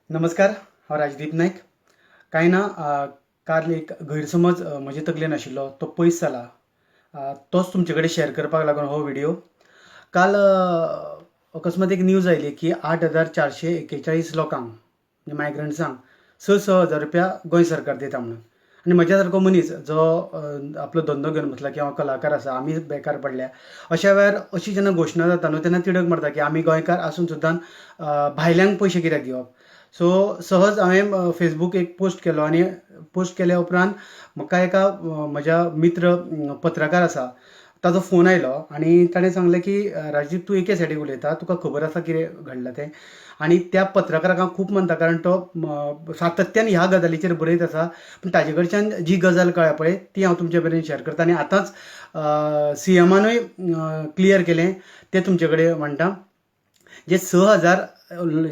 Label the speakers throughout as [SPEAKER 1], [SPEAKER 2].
[SPEAKER 1] नमस्कार, हांव राजदीप नायक. कांय ना, काल एक गैरसमज म्हजे तकलेन आशिल्लो तो पयस जाला, तोच तुमचे कडेन शेअर करपाक लागून हो व्हिडियो. काल अकस्मात एक न्यूज आयली की 8441 लोकांक म्हणजे मायग्रंट्सांक 6 6 हजार रुपया गोंय सरकार दिता म्हणून. आनी म्हज्या सारको मनीस जो आपलो धंदो घेवन बसला किंवा कलाकार आसा, आमी बेकार पडल्या. अशा वेळार अशी जेन्ना घोशणा जाता न्हू तेन्ना तिडक मारता की आमी गोंयकार आसून सुद्दां भायल्यांक पयशे कित्याक दिवप. सो सहज हांवें फेसबूक एक पोस्ट केलो आनी पोस्ट केल्या उपरांत म्हाका एका म्हज्या मित्र पत्रकार आसा ताजो फोन आयलो आनी ताणें सांगलें की राजदीप, तूं एके सायडीक उलयता, तुका खबर आसा कितें घडलां तें. आनी त्या पत्रकाराक हांव खूब मानता, कारण तो सातत्यान ह्या गजालीचेर बरयत आसा. पूण ताजे कडच्यान जी गजाल कळ्ळ्या पळय ती हांव तुमचे मेरेन शेअर करता. आनी आतांच सीएमानूय क्लियर केलें तें तुमचे कडेन म्हणटा. जे 6000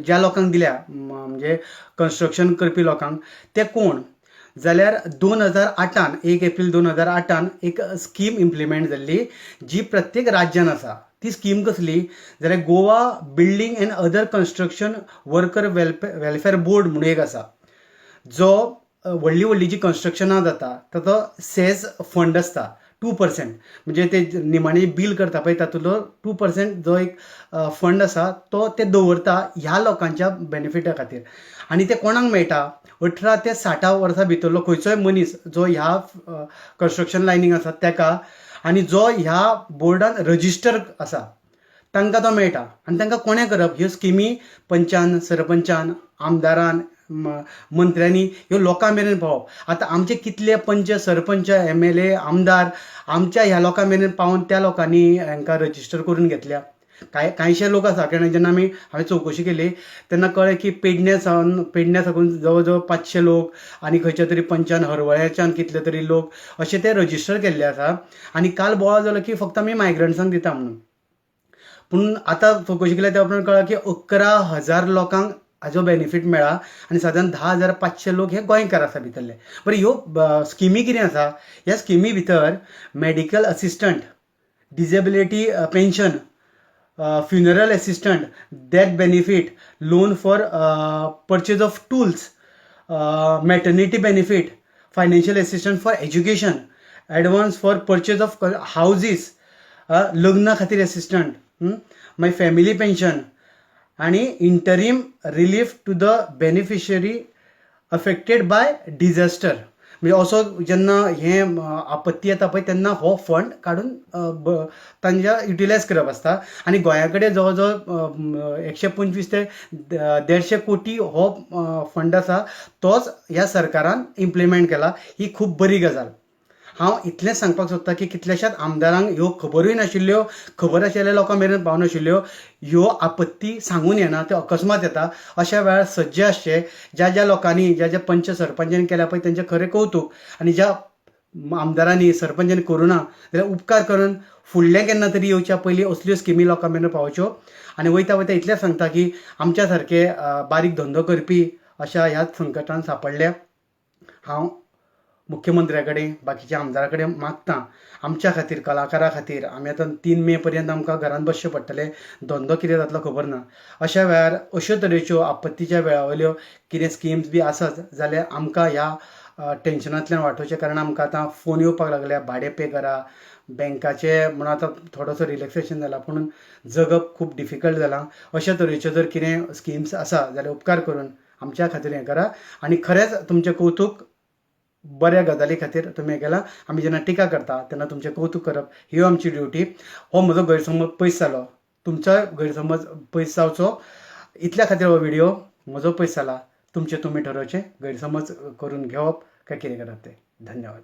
[SPEAKER 1] ज्या लोकांक दिल्या म्हणजे कन्स्ट्रक्शन करपी लोकांक, ते कोण जाल्यार 2008 1 एप्रील 2008 एक स्कीम इम्प्लिमेंट जाल्ली जी प्रत्येक राज्यान आसा. ती स्कीम कसली जाल्यार Goa building and other construction worker welfare board म्हणून एक आसा, जो व्हडली व्हडली जी कन्स्ट्रक्शनां जाता ताचो सेस फंड आसता 2%, म्हणजे ते निमाणें बील करता पळय तातूंतलो 2% जो एक फंड आसा तो ते दवरता ह्या लोकांच्या बेनिफिटा खातीर. आनी ते कोणाक मेळटा, 18 ते 60 वर्सां भितरलो खंयचोय मनीस जो ह्या कन्स्ट्रक्शन लायनीक आसा तेका, आनी जो ह्या बोर्डान रजिस्टर आसा तांकां तो मेळटा. आनी तांकां कोणें करप ह्यो स्किमी, पंचान, सरपंचान, आमदारान, मंत्र्यांनी ह्यो लोकां मेरेन पावोवप. आतां आमचे कितले पंच, सरपंच, MLA, आमदार आमच्या ह्या लोकां मेरेन पावोवन त्या लोकांनी हांकां रजिस्टर करून घेतल्या. कांयशे लोक आसा, कारण जेन्ना आमी हांवें चवकशी केली तेन्ना कळ्ळें की पेडण्या साकून जवळ जवळ 500 लोक आनी खंयच्या तरी पंचान हरवळ्याच्यान कितले तरी लोक अशे ते रजिस्टर केल्ले आसा. आनी काल बोवाळ जालो की फक्त आमी मायग्रंट्सांक दिता म्हणून. पूण आतां चवकशी केल्या त्या उपरांत कळ्ळें की 11,000 लोकांक हाजो बेनिफीट मेळ्ळा आनी सादारण 10,500 लोक हे गोंयकार आसा भितरले. बरें, ह्यो स्किमी कितें आसा, ह्या स्किमी भितर medical assistant, disability pension, funeral assistant, death benefit, loan for purchase of tools, maternity benefit, financial assistant for education, advance for purchase of houses, लग्ना खातीर एसिस्टंट, मागीर फॅमिली पेन्शन आनी interim relief to the beneficiary affected by disaster. म्हणजे असो जेन्ना हें आपत्ती येता पळय तेन्ना हो फंड काडून तांच्या युटिलायज करप आसता. आनी गोंया कडेन जवळ जवळ 125 ते 150 कोटी हो फंड आसा, तोच ह्या सरकारान इम्प्लिमेंट केला. ही खूब बरी गजाल. हांव इतलेंच सांगपाक सोदता की कितल्याशाच आमदारांक ह्यो खबरूय नाशिल्ल्यो, खबर आशिल्ल्या लोकां मेरेन पावनाशिल्ल्यो. ह्यो आपत्ती सांगून येना, त्यो अकस्मात येता. अशा वेळार सज्ज आसचे. ज्या ज्या लोकांनी, ज्या ज्या पंच सरपंचांनी केल्या पळय तेंचें खरें कौतूक, आनी ज्या आमदारांनी सरपंचांनी करूं ना जाल्यार उपकार करून फुडलें केन्ना तरी येवच्या पयलीं असल्यो स्किमी लोकां मेरेन पावोवच्यो. आनी वयता वयता इतलें सांगता की आमच्या सारके बारीक धंदो करपी अशा ह्या संकटान सांपडल्या. हांव मुख्यमंत्र्या कडेन, बाकीच्या आमदारा कडेन मागता, आमच्या खातीर, कलाकारा खातीर, आमी आतां 3 मे पर्यंत आमकां घरांत बसचें पडटलें, धंदो कितें जातलो खबर ना. अशा वेळार अश्यो तरेच्यो आपत्तीच्या वेळा वयल्यो कितें स्किम्स बी आसत जाल्यार आमकां ह्या टेंशनांतल्यान वाटोवचें. कारण आमकां आतां फोन येवपाक लागल्या, भाडें पे करा, बँकाचे म्हणून आतां थोडोसो रिलॅक्सेशन जाला, पूण जगप खूब डिफिकल्ट जालां. अशा तरेच्यो जर कितें स्किम्स आसा जाल्यार उपकार करून आमच्या खातीर हें करा. आनी खरेंच तुमचें कौतूक, बऱ्या गजाली खातीर तुमी हें केलां. आमी जेन्ना टिका करता तेन्ना तुमचें कौतूक करप ही आमची ड्युटी. हो म्हजो गैरसमज पयस जालो, तुमचोय गैरसमज पयस जावचो इतल्या खातीर हो व्हिडियो. म्हजो पयस जाला, तुमचें तुमी ठरोवचें गैरसमज करून घेवप काय कितें करप तें. धन्यवाद.